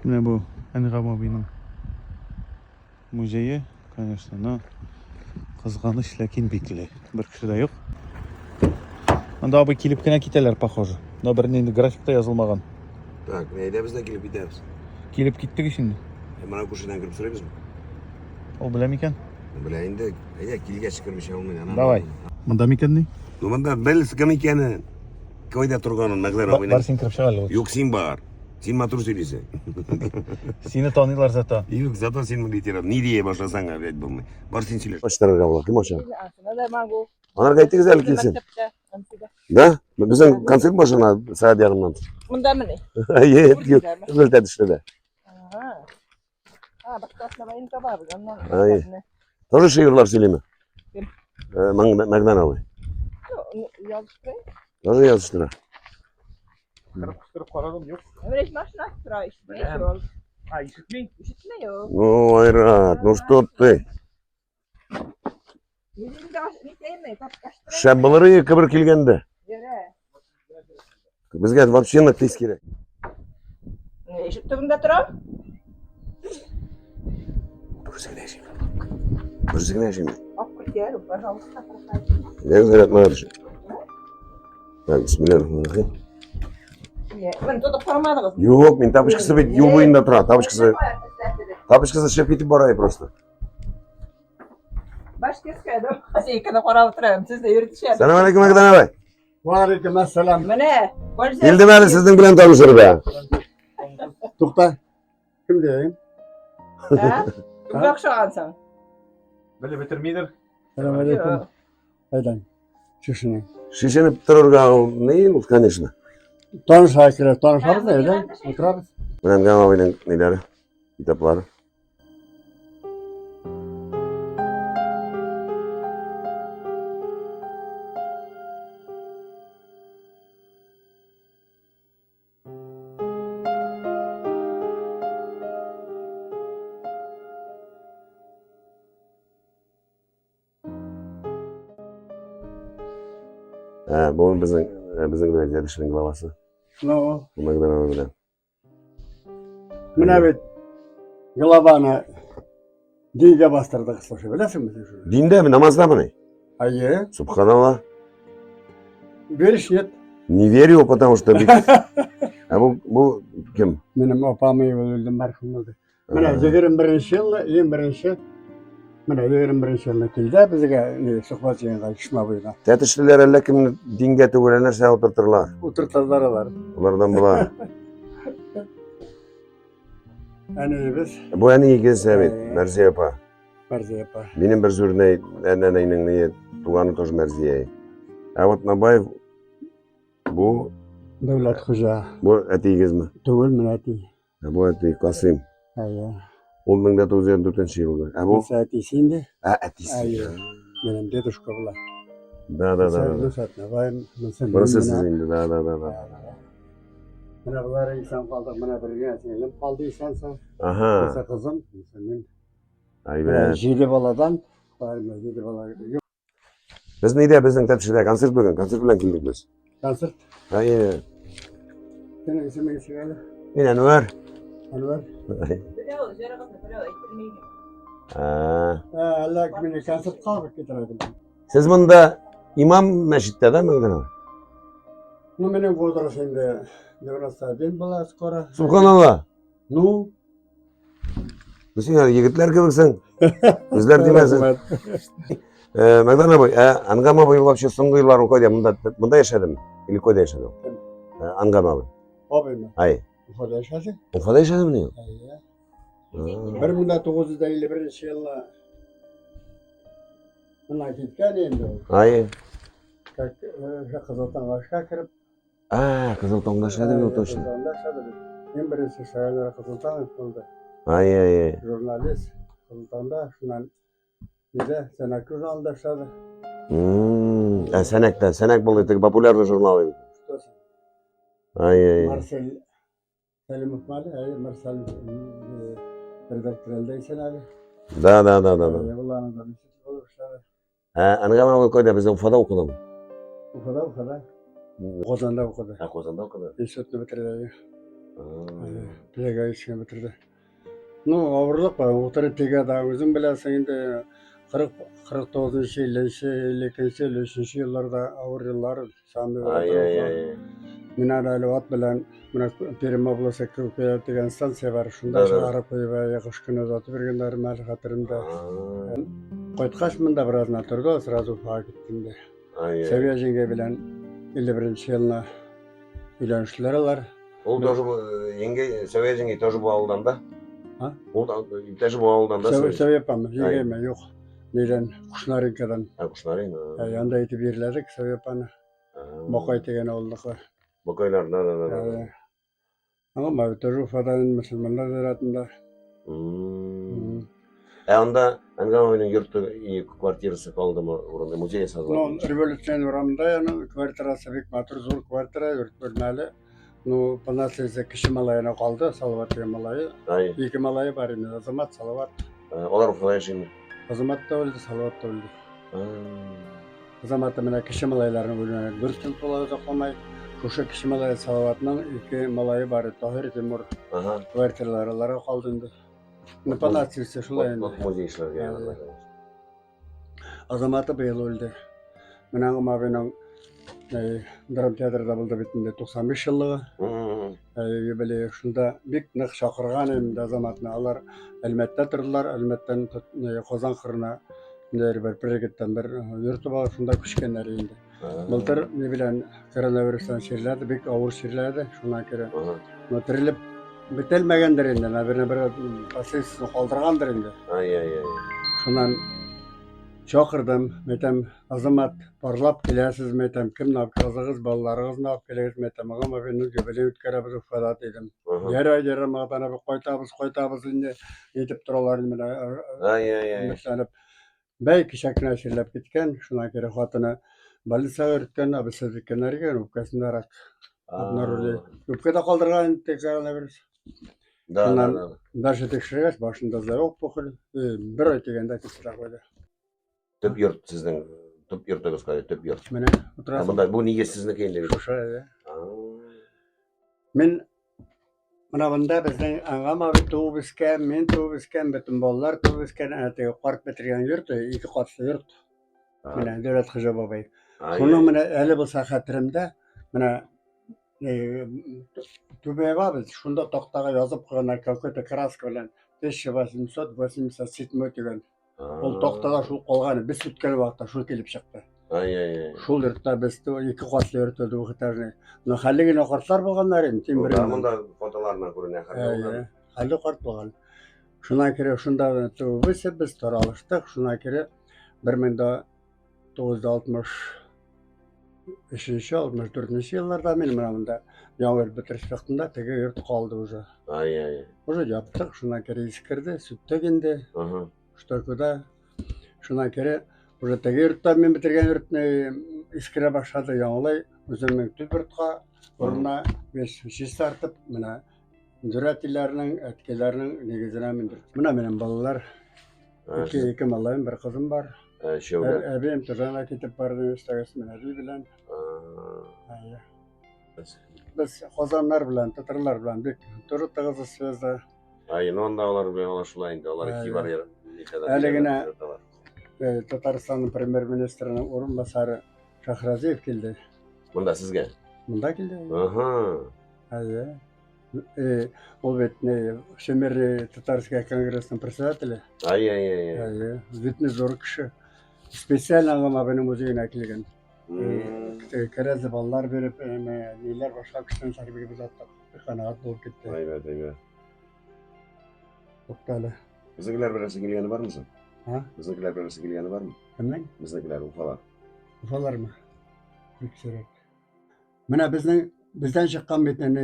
Менә бу Әнгам абыйның музее, конечно, но кызганыч, ләкин бикле. Бер кеше дә юк. Анда абый килеп кенә китәләр, похоже. Но бернинди графикта язылмаган. Так, әйдә без дә килеп китәбез. Килеп киттек ич инде. Ә менә күршедән кереп сорыйбызмы? Ул белә микән? Белә инде. Әйдә, килгәч кермичә булмый. Ана. Давай. Монда микән ни? Ну монда бел кем икәнен. Кайда торганын Мәгъдәр абыйның. Бар син кереп чык әле. Юк, син бар. Син матур сөйлисең. Сине таныйлар зато. Юк, зато син литератор. Ни дия башласаң, опять булмый. Бар син сөйләш. Ачтырырга була. Кем ача? Анарга әйтегез әле килсен. Да? Безнең концерт башлана сәгать ярымнан. Монда мени? Әйе, юк. Безнең төштә. Ага. Башка основаен табабыз. Аннан. Әйе. Тоже шигырьләр сөйлиме? Кем? Мәгдан абый. Языштыра. Тоже языштыра. Кырып кыстырып карадым, юк. Менә машина тора, ишетмей ул. А, ишетмей? Ишетмей ул. Ну, Айрат, ну что ты? Шәп булыр иде кебер килгәндә. Безгә вообще нык тиз кирәк. Ишек төбендә тора. Берүзе генә яшим. Берүзе генә яшим. Ак китәр, пожалуйста. Әйдәгез, Айрат, мына төшә. Так, бисмиллахир-рахманир-рахим. Мин тотып карамадыгыз. Юк, мин тапочкасы бит юл буенда тора. Тапочкасы. Тапочкасы чыгып китеп бара просто. Баш кискәдем. Хозяйканы карап утырам. Сез дә йөртешә. Сәлам алейкум, Мәгдан абый. Ва алейкум ассалам. Менә, Килдем әле сезнең белән танышырга. Тукта. Кем дияйем? Кемгә охшагансың? Белеп бетермидер. Сәлам алейкум. Айдан. Шешенең. Шешенеп торырга ул ни ул, конечно. Таныша кирәк, танышабыз да, әйдә, утырабыз. Менә Әнгам абыйның ниләре, китаплары. Ә, бу безнең безнең белән дәдешнең главасы. Ну, Магдана белән. Менә бит главаны дингә бастырдык, слушай, беләсеңме син шуны? Диндәме, намаздамы? Әйе. Субханалла. Веришь, нет? Не верю, потому что бит. Ә бу бу кем? Минем апам үлде, мәрхүм булды. Менә 21 елны, иң беренче менә 21 елны килде безгә, ни, сөхбәт җыенга Чишмә буена. Тәтешлеләр әллә кемне дингә түгел, ә нәрсә утыртырлар. Утырталар алар. Улардан була. Әниебез. Бу әниегез бит, Мәрзия апа. Мәрзия апа. Минем бер зүрнәй әнәнәйнең ни туганы тоже Мәрзия. Ә вот Набаев бу Дәүләт хуҗа. Бу әтиегезме? Түгел, менә әти. Ә бу әти Касыйм. Әйе. Ул 1904 елгы. Ә бу? Монысы әтисе инде. Ә, әтисе. Әйе. Минем дедушка була. Да, да, да. Монысы Набаев, монысы Монысы сез инде, да, да, да, да. Менә болар исән калдык, менә бер генә сеңлем калды исән соң. Ага. Монысы кызым, монысы мин. Әйбәт. Җиде баладан, җиде бала. Без нидә, безнең Тәтешедә концерт бүген, концерт белән килдек без. Концерт? Әйе. Синең исемең ничек әле? Мин Әнвәр. Әнвәр. Берәү, җырыгызны берәү әйттермей. Ә, Әллә мине концертка алып китер идем. Сез монда имам мәчеттә дә монда? Ну, минем возраст инде 91 була скоро. Субханалла. Ну, Ну, син әле егетләр кебексең. Үзләр димәсен. Мәгдан абый, ә Ангам абый вообще соңгы еллар ул кайда? Монда монда яшәдеме? Или кайда яшәде ул? Ангам абый. Абыймы? Ай. Уфада яшәде. Уфада яшәдеме? Әйе. 1951 елны моннан киткән инде ул. Ай. Как Кызыл Таңга эшкә кереп, А, Кызыл Таңда эшләде ул точно. Кызыл Таңда эшләде. Иң беренче шагыйрь Кызыл Таң булды. Ай, ай, ай. Журналист Кызыл Таңда, шуннан нидә Сәнәк журналында эшләде. Ә Сәнәктә, Сәнәк булды, теге популярный журнал иде. Ай, ай. Марсель Сәлимов әле, әй, Марсель редактор әле исән әле. Да, да, да, да, да. Ул аның заместитель булып эшләде. Ә, Ангам абый кайда? Безнең Уфада укыдымы? Уфада, Уфада. Казанда укыды. Ә, Казанда укыды. Институтны бетерде. Педагогический бетерде. Ну, авырлык бар, утырып тигә да, үзең беләсең инде 40 49-нчы, 50-нче, 52-нче, 53-нче елларда авыр еллар, самый Ай-яй-яй. Мин әле әле ат белән менә Пермь областы Күкәя дигән станция бар, шунда Да-да. чыгарып куеп, кыш көне озатып йөргәннәрем әле хәтеремдә. Кайткач монда бераз гына торды, сразу Уфага китте инде. Ай-яй. Сәвия җиңгәй белән 51 елны өйләнештеләр алар. Ул тоже бу еңгәй, Сәвия җиңгәй тоже бу авылдан да? А? Ул да иптәше бу авылдан да. Сәвия Сәвия. Сәвия апамы, җиңгәйме? Юк. Нидән? Кушнаренкадан. А, Кушнарин. Анда итеп җирләдек Сәвия апаны. Бакай дигән авылдыкы. Бакайлар, да, да, да. да. Аңа тоже Уфадан мөселманнар зиратында. М. Ә анда Әнгам абыйның йорты и квартирасы калдымы урында музей Ну, ясадылар. революцион урамында аның квартирасы бик матур, зур квартира, йорт бүлмәле. Ну, по наследству кече малаена калды, Салават дигән малае. Ай, Ике малае бар инде, Азамат, Салават. алар Уфада яшиме? Азамат та үлде, Салават та үлде. А. Азаматы менә кече малайларның үлүенә 4 ел тула озакламай. Шушы кече малай Салаватның ике малае бар, Таһир, Тимур. Ага. Квартиралары аларга калды инде. Ну, по наследству шулай Вот, инде. вот музей эшләргә Әйе. Азаматы быел үлде. Менә Аңгам абыйның драма театрда булды бит инде 95 еллыгы М. юбилее. Шунда бик нык чакырган инде Азаматны. Алар Әлмәттә тордылар. Әлмәттән Казан кырына бер пригородтан бер йорты бар, шунда күчкәннәр инде. Былтыр ни белән коронавирустан чирләде, бик авыр чирләде. Шуннан кире Ага. ну, терелеп бетелмәгәндер инде, наверное, бер последствиясен калдыргандыр инде. Ай-яй-яй. Шуннан чакырдым, мәйтәм, Азамат, парлап киләсез, мәйтәм, кемне алып киләсегез, балаларыгызны алып килегез, мәйтәм, Аңгам абыйның юбилей үткәрәбез Уфада, дидем. Ага. Ярар, ярар, Магдан абый, кайтабыз, кайтабыз инде, әйтеп торалар инде менә, Ай-яй-яй. өметләнеп. Бәй, кичә кенә чирләп киткән, шуннан кире хатыны больницага йөрткән, абыйсы иткәннәр икән, үпкәсендә рак обнаружили. Үпкә дә калдырган инде коронавирус. Да, да, Шуннан да. дальше тикшергәч, башында злая опухоль, бер ай дигәндә кистерә куйды. Төп йорт сезнең, төп йортыгыз кайда, төп йорт. Менә Ә утырасың. монда бу нигез сезнеке инде бит. Шушы, әйе. А. Мин менә монда безнең Аңгам абый туып үскән, мин туып үскән, бөтен балалар туып үскән, әнә теге карт бетергән йорт, ике катлы йорт. Менә Дәүләт Хуҗа бабай. Ай, Шуның ай. менә әле булса хәтеремдә, менә түбә без шунда тактага язып куйганнар какой-то краска белән 1887 дигән. Ул тактада шул калган, без үткән вакытта шул килеп чыкты. Ай-яй-яй. Шул йортта без ике катлы йорт двухэтажный. Но хәлле генә картлар булганнар инде, тим Да, бер. монда фотоларына күренә хәлле булган. Хәлле карт булган. Шуннан кире шунда туып үсеп без таралыштык. Шуннан кире 1963 64 елларда мин менә монда яңа йорт бетереш вакытында теге йорт калды уже. Ай-яй. Уже яптык, шуннан кире искерде, сүттек инде. Ага. Что куда. Шуннан кире уже теге йортта мин бетергән йортны искерә башлады, яңалай үземнең төп йортка урынына без чистартып, менә Дүрәтиләрнең, әткәйләрнең нигезенә мендек. Менә минем балалар, ике, ике малаем, бер кызым бар. Өчәүләр. Әбием Тузанга китеп барды, өстәгез менә әби белән. Әйе. Без Казаннар белән, татарлар белән бик туры тыгыз связьда. Ай, ну анда алар белән алар шулай инде, алар Әйе. игътибар Әле генә Татарстанның премьер-министрының урынбасары Шахразиев килде. Монда сезгә? Монда килде. Ага. Әйе. Ул бит не Всемирный татарский конгрессның председателе. Ай-яй-яй. Әйе. Бит зур кеше. Специально Аңгам абыйның музеена килгән. Кәрәзле балалар биреп, ниләр башка кешедән тәрбия без аттык. Канәгать булып китте. Әйбәт, әйбәт. Туктале. Безнекеләр берәрсе килгәне бармы соң? А? Безнекеләр берәрсе килгәне бармы? Кемнең? Безнекеләр, Уфалар. Уфалармы? Бик сирәк. Менә безнең бездән чыккан бит әнә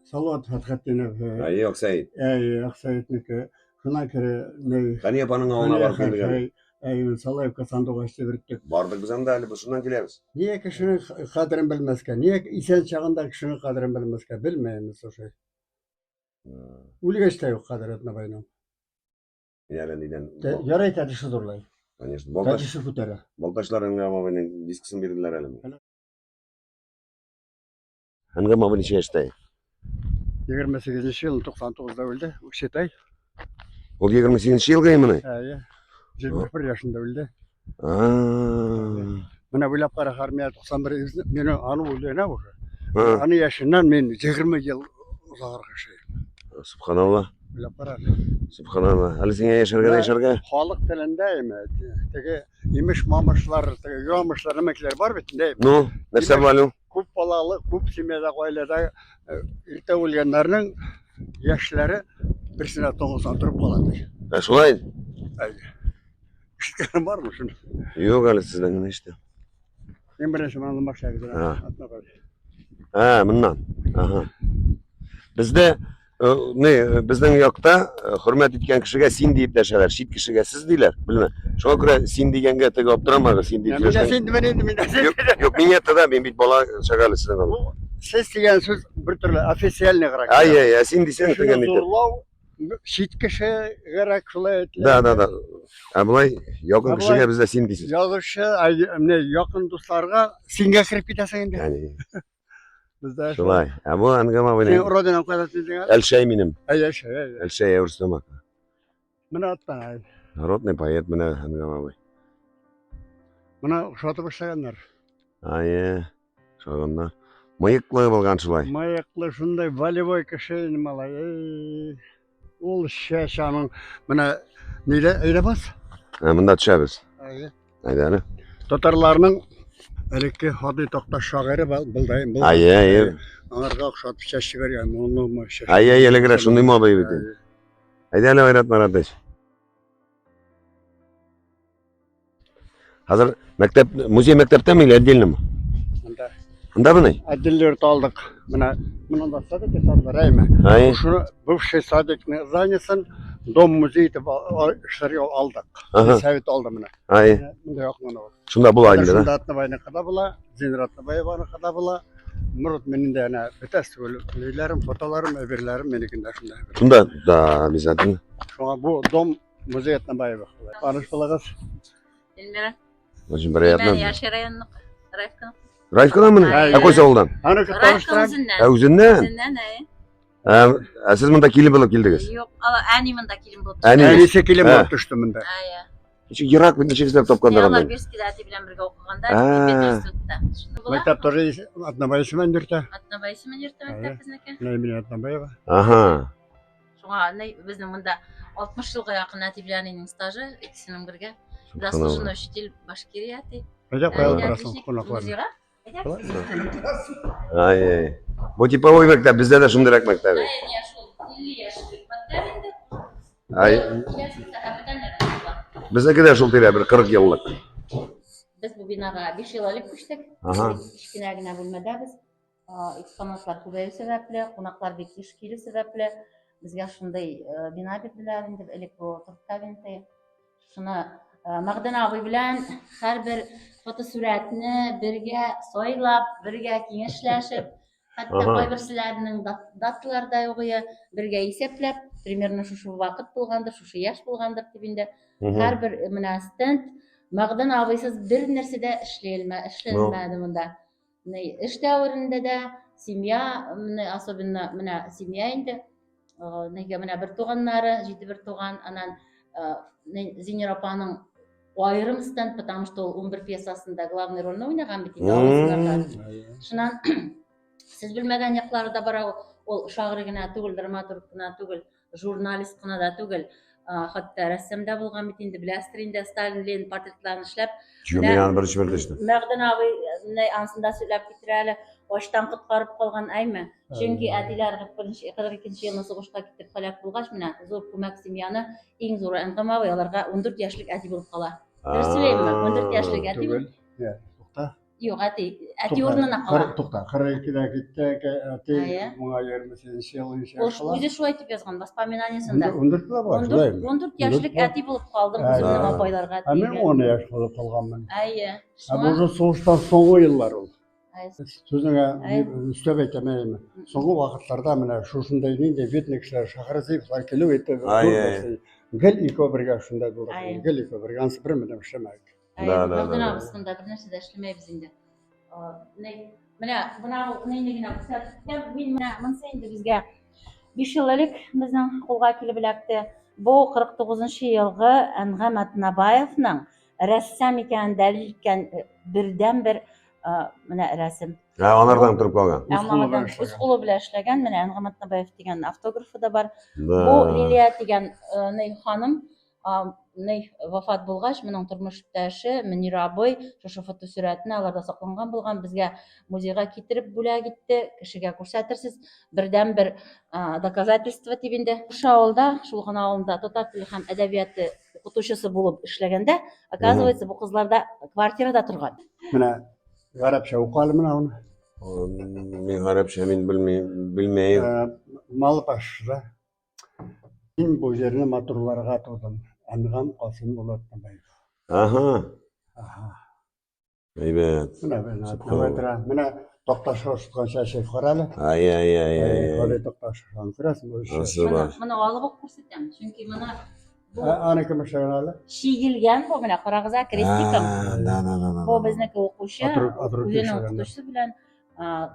Салават Фәтхетдинов. Әй, Аксәет. Әй, Аксәетнеке. Шуннан кире ни Хәния апаның авылына барып килдек әле. Әй, Салаевка сандугач дип йөрттек. Бардык без анда әле, без шуннан киләбез. Нигә кешенең кадерен белмәскә? Нигә исән чагында кешенең кадерен белмәскә? Белмәйм, слушай. Үлгәч тә юк кадер Атнабайның. Мин әле нидән? Ярай тәтеше зурлай. Конечно. Балтач, Тәтеше күтәрә. Балтачлар Әнгам абыйның дискысын бирделәр әле. Әнгам абый ничә яшьтә? 28 ел 99-да үлде. Үксетай. Ул 28 елга имени? Әйе. 71 яшендә үлде. А. Менә уйлап кара, армия 91 мин аны үлгәнә уже. Аны яшеннән мин 20 ел узаграк яшәйм. Субханалла. Уйлап кара. Субханалла. Әле сиңа яшәргә дә яшәргә. Халык телендә әйме, теге имеш мамышлар, теге ямышлар нәмәкләр бар бит инде. Ну, нәрсә була әле ул? Күп балалы, күп семьяда, гаиләдә иртә үлгәннәрнең яшьләре берсенә 90 торып кала ди. Ә шулай? Әйе. Ишеткәнең бармы шуны? Юк әле сездән генә ишетәм. Иң беренче моннан башлайбыз. Ә. Ә, моннан. Ага. Бездә не, безнең якта хөрмәт иткән кешегә син диеп дәшәләр, чит кешегә сез диләр, белмә. Шуңа күрә син дигәнгә теге аптырамагыз, син дип Мин син димән инде, мин син. Юк, юк, мин ятта мин бит бала чага әле сезнең алда. Сез дигән сүз бер төрле официальныйрак. Ай, ай, ә син дисәң теге нитеп. Зурлау чит кешегәрәк шулай әйтелә. Да, да, да. Ә болай якын кешегә бездә син дисез. Язучы, менә якын дусларга сингә кереп китәсең инде. Ягъни Бездә шулай. Ә бу Әнгам абыйның. Син родинаң кайда дидең? Әлшәй минем. Әй, Әлшәй. Әй. Әлшәй Әүрсәмәк. Менә аттан ай. Народный поэт менә Әнгам абый. Менә ошатып эшләгәннәр. Ае, шагыннар. Мыеклы булган шулай. Мыеклы шундай волевой кеше инде малай. Эй. Ул чәч аның менә нидә әйдә бас. Ә, монда төшәбез. Әйе. Әйдә әле. Татарларның элекке Һади Такташ шагыйре булды. Әйе, әйе. Аңарга охшатып чәч җибәргән, моны чәч. Әйе, әйе, элегрәк шундый мода бит. Әйдә әле, Айрат Маратович. Хәзер мәктәп, музей мәктәптәме или отдельномы? Монда. Анда ни? Отдельный йорт алдык. Менә монда садик ясадылар, әйме? Әй. Шуны бывший садикны зданиесен дом музей итеп эшләргә алдык. Ага. Совет алды менә. Ай. Монда якын гына. Шунда була инде, да? Шунда Атнабайныкы да була, Зиннур Атнабаеваныкы да була. Мурат минем дә әнә бөтәсе түгел. Ниләрем, фотоларым, әйберләрем минекендә шунда. Шунда, да, обязательно. Шуңа бу дом Музей Атнабаева. Таныш булыгыз. Эльмира. Очень приятно. Мин Яши районыныкы. Раевканыкы. Раевкадан мени? Әйе. Ә кайсы авылдан? Аны Раевка таныштырам. үзеннән. Ә үзеннән? Үзеннән, әйе. Ә, ә сез монда килен булып килдегез? Юк, ала әни монда килен булып. Әни. Әнисе килен Ә. булып төште монда. Әйе. Ничек ерак бит, ничек эзләп тапканнар Алар анда? Бирскида әти белән бергә укыганда, Ә. пединститутта. Шунда була. Мәктәп тоже Атнабай исемен йөртә. Атнабай исемен йөртә мәктәп безнеке. Менә мин Атнабаева. Ага. Шуңа ни безнең монда 60 елга якын әти белән әнинең стажы, икесенең бергә. Заслуженный учитель Башкирия әти. Әйдә куялар Әни бераз отличник кунакларны. музейга. Әйдә. Ай, ай. Бу типовой мәктәп, бездә дә шундыйрак мәктәп. Әй, я шул 50 яшьлек мәктәп инде. Ай, Киләсе сәхәбәдән була. безнеке дә шул тирә бер 40 еллык. Без бу бинага 5 ел элек күчтек. Ага. Кечкенә генә бүлмәдә без. Экспонатлар күбәю сәбәпле, кунаклар бик еш килү сәбәпле, безгә шундый бина бирделәр инде, элек бу торт кабинеты. Шуны Мәгъдән абый белән һәрбер фотосурәтне бергә сайлап, бергә киңәшләшеп, хәтта кайберселәренең даталары да юк ие, бергә исәпләп, примерно шушы вакыт булгандыр, шушы яшь булгандыр дип инде һәрбер менә стенд Мәгъдән абыйсыз бер нәрсә дә эшләнмәде монда. Эш дәверендә дә семья, менә особенно менә семья инде, нигә менә бер туганнары, җиде бер туган, анан Зинира апаның аерым стенд, потому что ул 11 пьесасында главный рольне уйнаган бит инде, абыйсынарда. Шуннан сез белмәгән яклары да бар, ул шагыйрь генә түгел, драматург кына түгел, журналист кына да түгел, хәтта рәссам да булган бит инде, беләсездер инде, Сталин, Ленин портретларын эшләп. Юк, мин аны беренче мәртә ишеттем. Мәгъдән абый менә анысын да сөйләп китерә әле, ачтан коткарып калган, әйме? Чөнки әтиләр 41 42 елны сугышка китеп һәлак булгач, менә зур күмәк семьяны иң зуры Әнкам абый аларга 14 яшьлек әти булып кала. Дөрес сөйләйемме? 14 яшьлек әти. Түгел. Тукта. Юк, әти, әти урынына кала. Тукта, 42-дә китте, әти моңа 28 ел ничә Ул үзе шулай дип язган воспоминаниесендә. 14 була бар, шулаймы? 14 яшьлек әти булып калдым үземнең апайларга. Ә мин 10 яшь булып калганмын. Әйе. Ә бу уже сугыштан соңгы еллар ул. Сүзеңә өстәп әйтәм, әйеме? Соңгы вакытларда менә шушындай нинди видный кешеләр, Шахразиевлар килү итте. Гел икәү бергә шундай булдык. Гел икәү бергә, ансы бер менә эшләмәдек. Да, да, да. Без монда бер нәрсә дә эшләмәйбез инде. Менә менә нинди генә күрсәтеп, мин менә монысы инде безгә 5 ел элек безнең кулга килеп эләкте. Бу 49 елгы Әнгам Атнабаевның рәссам икәнен дәлил иткән э, бердәнбер э, менә рәсем. Ә, анардан торып калган. Үз кулы белән Үз кулы белән эшләгән. Менә Әнгам Атнабаев дигән автографы да бар. Да. Бу Лилия дигән э, ханым Ней вафат булгач, моның тормыш иптәше Мөнир абый шушы фотосурәтне аларда сакланган булган, безгә музейга китереп бүләк итте, кешегә күрсәтерсез, бердәнбер доказательство дип инде. Шушы авылда, шул гына авылында татар теле һәм әдәбияты укытучысы булып эшләгәндә, оказывается, бу кызларда квартирада торган. Менә гарәпчә укы әле менә аны. Мин гарәпчә мин белмим, белмәем. Малбаш, да? Мин бу җирне матурларга тудым. Әнгам Касым улы Атнабаев. Ага. Ага. Әйбәт. Менә менә Атнабай тора. Менә Такташка ошаткан чәчәк кара әле. Ай ай ай ай. Гали Такташ аны күрәсеңме? Анысы бар. Моны алып ук күрсәтәм, чөнки моны бу Аны кем эшләгән әле? Чигелгән бу, менә карагыз, ә, крестиком. Да, да, да, да. Бу безнеке укучы, үзенең укытучысы белән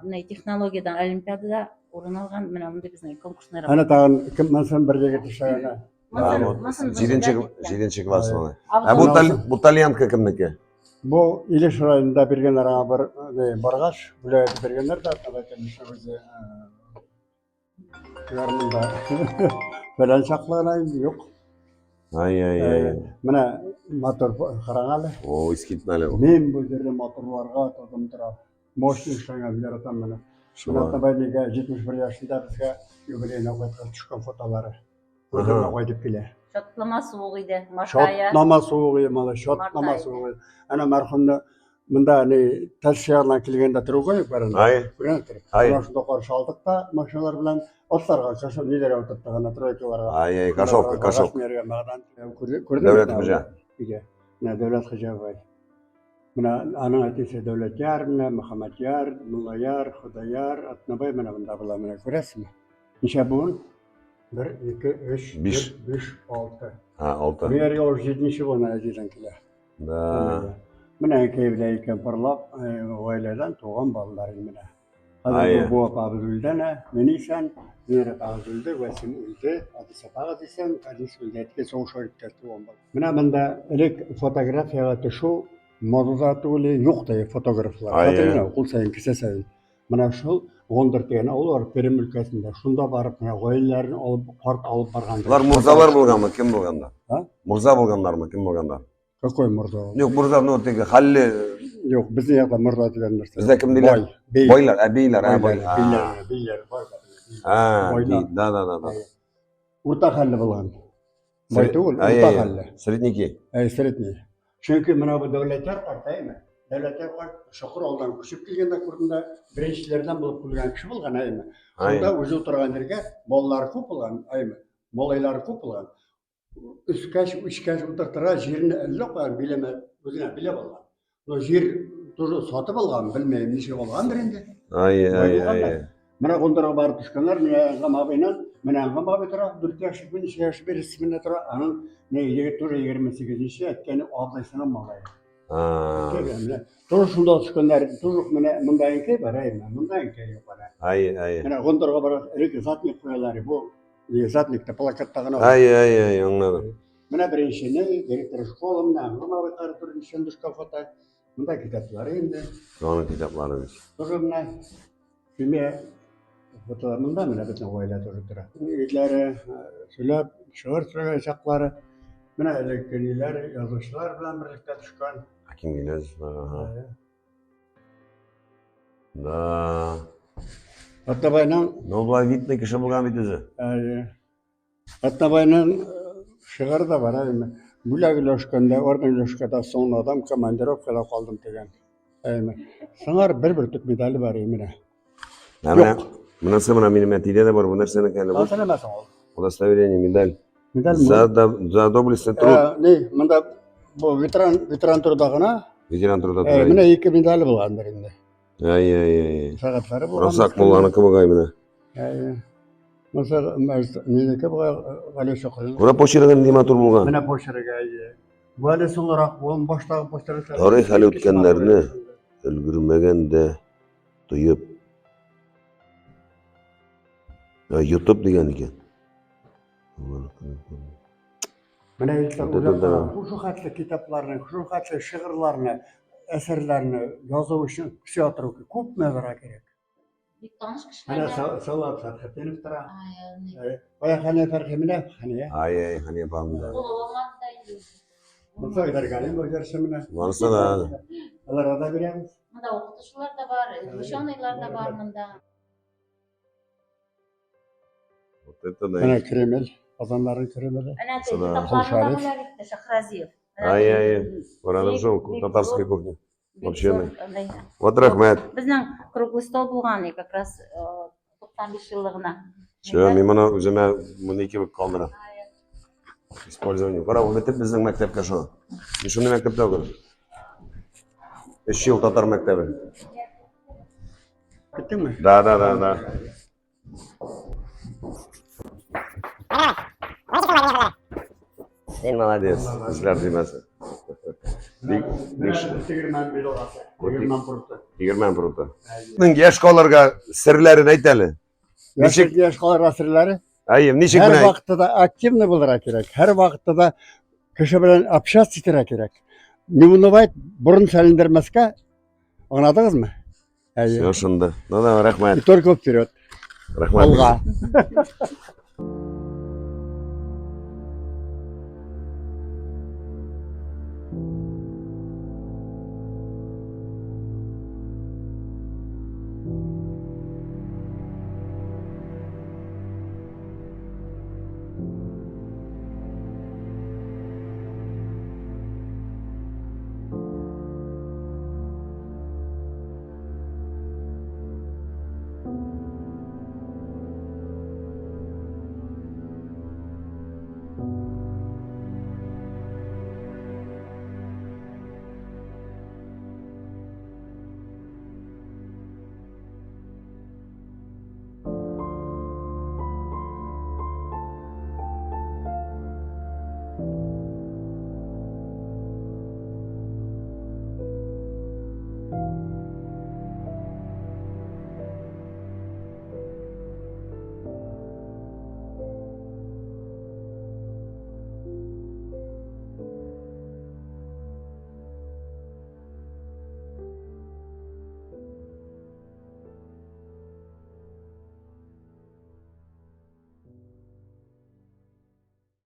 менә технологиядән олимпиадада урын алган, менә мондый безнең конкурсный работа. Ана тагын кем монсын бер егет эшләгән. Җиденче җиденче класс моны. Ә бу бу тальянка кемнеке? Бу Илеш районында биргәннәр аңа бер баргач, бүләк итеп биргәннәр дә, конечно, үзе Гармунда. Фәлән чаклы гына инде юк. Ай, ай, ай. Менә мотор караң әле. О, искитмәле бу. Мин бу җирне моторларга тотым тора. Мощный эшләнгән яратам менә. Менә Табайнигә 71 яшендә безгә юбилейна кайткач төшкән фотолары. Күрдеңме кайтып килә. Чатлама суык иде, Мартая. Чатлама суык иде, малай, чатлама суык иде. Әнә мәрхүмне монда ни Тәлше ягыннан килгәндә тору куеп бар инде. Ай. Күргән тор. Ай. Менә шунда каршы алдык та машиналар белән атларга, кашов ниләргә утырттык ана тройкаларга. Ай, ай, кашовка, кашовка. Күрдеңме? Дәүләт Хуҗа. Өйдә. Менә Дәүләт Хуҗа бай. Менә аның әтисе Дәүләтяр, менә Мөхәммәдьяр, Муллаяр, Худаяр, Атнабай менә монда була, менә күрәсезме? Ничә буын? 1, 2, 3, Биш. 4, 5, 6. Ha, алты. Мияргә уже җиденче буын әтидән килә. Да. Менә әнкәй белән икән парлап, гаиләдән туган балалар менә. Хәзер Ай. бу апабыз үлде әнә, мин исән, Зиннәр апагыз үлде, Вәсим үлде, Адис апагыз исән, Адис үлде, әткәй сугышка киткәч туган бала. Менә монда элек фотографиягә төшү модада түгел, юк та фотографлар. Ай, Хәзер э. генә кул саен, кесә саен. Менә шул Гондыр дигән авыл бар, Пермь өлкәсендә. Шунда барып, менә гаиләләрен алып, карт алып барган. Булар мурзалар булганмы? Кем булганнар? А? Мурза булганнармы? Кем булганнар? Какой мурза ул? Юк, мурза, ну, теге хәлле Юк, безнең якта мурза дигән нәрсә. Бездә кем диләр? Бай, бей. Байлар, ә бейләр, ә бай. Байлар, биләр, биләр, бай. А, Байлар. би, да, да, да, да. Урта хәлле булган. Бай түгел, Ай, урта ай, ай. хәлле. Средники. Әй, средний. Чөнки менә бу Дәүләтяр карт, әйме? Дәүләтяр карт Чокыр авылдан күчеп килгәндә күрдем дә, беренчеләрдән булып күргән кеше булган, әйме? Ай. Шунда үзе утырган җиргә балалары күп булган, әйме? Малайлары күп булган. Үскәч, үскәч утыртырга җирне әллә каян биләмә, үзенә биләп алган. Но җир тоже сатып алган, белмәйм, ничек алгандыр инде. Ай, ай, ай. ай. Менә Гондарга барып төшкәннәр, менә Әнгам абыйнан, менә Әнгам абый тора, 4 яшь, ничә яшь берсе менә тора, аның не егет тоже 28-нче, әткәне абзыйсының малае. А, Менә тоже шунда төшкәннәр, тоже менә монда әнкәй бар, әй, менә монда әнкәй юк әнә. Ай, ай. Менә Гондарга барып, элек задник куялар, бу не задникта плакатта гына. Ай, ай, ай, аңладым. Менә беренчене, директор школы, менә Әнгам абый кары беренчедән төшкән фото. Монда китаплары инде. Аның китаплары бит. Тоже менә Химия фотолар монда менә безнең гаилә тоже тора. Егетләре сөйләп, шигырь сөйләгән чаклары. Менә элекке ниләр, язучылар белән берлектә төшкән. Хаким Гилязов, ага. Да. Атнабайның Ну, болай видный кеше булган бит үзе. Әйе. Атнабайның шигыре дә бар, әйме. Бүләк өләшкәндә, орден өләшкәндә соңладым, командировкада калдым дигән. Әйме. Сыңар бер бөртек медале бар менә. Ә менә монысы менә минем әтидә дә бар, бу нәрсәнеке әле бу? Ансы нәмә соң ул? Удостоверение, медаль. Медаль За, за доблестный труд. Э, не, монда бу ветеран ветеран труда гына. Ветеран труда. Э, менә ике медале булгандыр инде. Ай, ай, ай. Сәгатьләре булган. Расак мулланыкы бугай менә. Әйе. Монысы минеке бугай Гали Чокрый. Менә почергы нинди матур булган. Менә почергы, әйе. Бу әле соңрак, бу баштагы почерк. Тарих әле үткәннәрне өлгермәгән дә тоеп. YouTube дигән икән. Менә Илдар уйлап кара, шул хәтле китапларны, шул хәтле шигырьләрне, әсәрләрне язу өчен кеше ятыру күпме бара кирәк. Бик таныш Менә кешеләр. Салават Фәрхетдинов тора. Кая Хәния Фәрхи менә, Хәния. Ай, ай, Хәния апам да. Кулы булмады да инде. Монысы Айдар Галимов җырчы менә. Монысы да. Аларга да бирәбез. Монда укытучылар да бар, ученыйлар да бар монда. Вот это да. Менә Кремль, Казаннарның Кремле. Әнә Сада. китапларны да бүләк итте Шахразиев. Ай, ай, Карадым шул, татарская кухня. Вообще. Вообще. Вот рәхмәт. Безнең круглый стол булган и как раз 95 еллыгына. Все, мин моны үземә моны кебек калдырам. Использование. Кара, ул бетеп безнең мәктәпкә шул. Мин шундый мәктәптә укыдым. Өч ел татар мәктәбе. Киттеңме? Да, да, да, да. Син молодец. Эзләр димәсен. Бик, бик Тегермән билогасы. Тегермән пруты. Тегермән пруты. Ның яшь калырга серләрен әйт әле. Ничек яшь калырга серләре? Әйе, ничек Һәр менә? вакытта да активный булырга кирәк. Һәр вакытта да кеше белән общаться итәргә кирәк. Не унывать, борын сәлендермәскә. Аңладыгызмы? Әйе. Все шунда. Ну да, рәхмәт. И только вперед. Рәхмәт. Алга.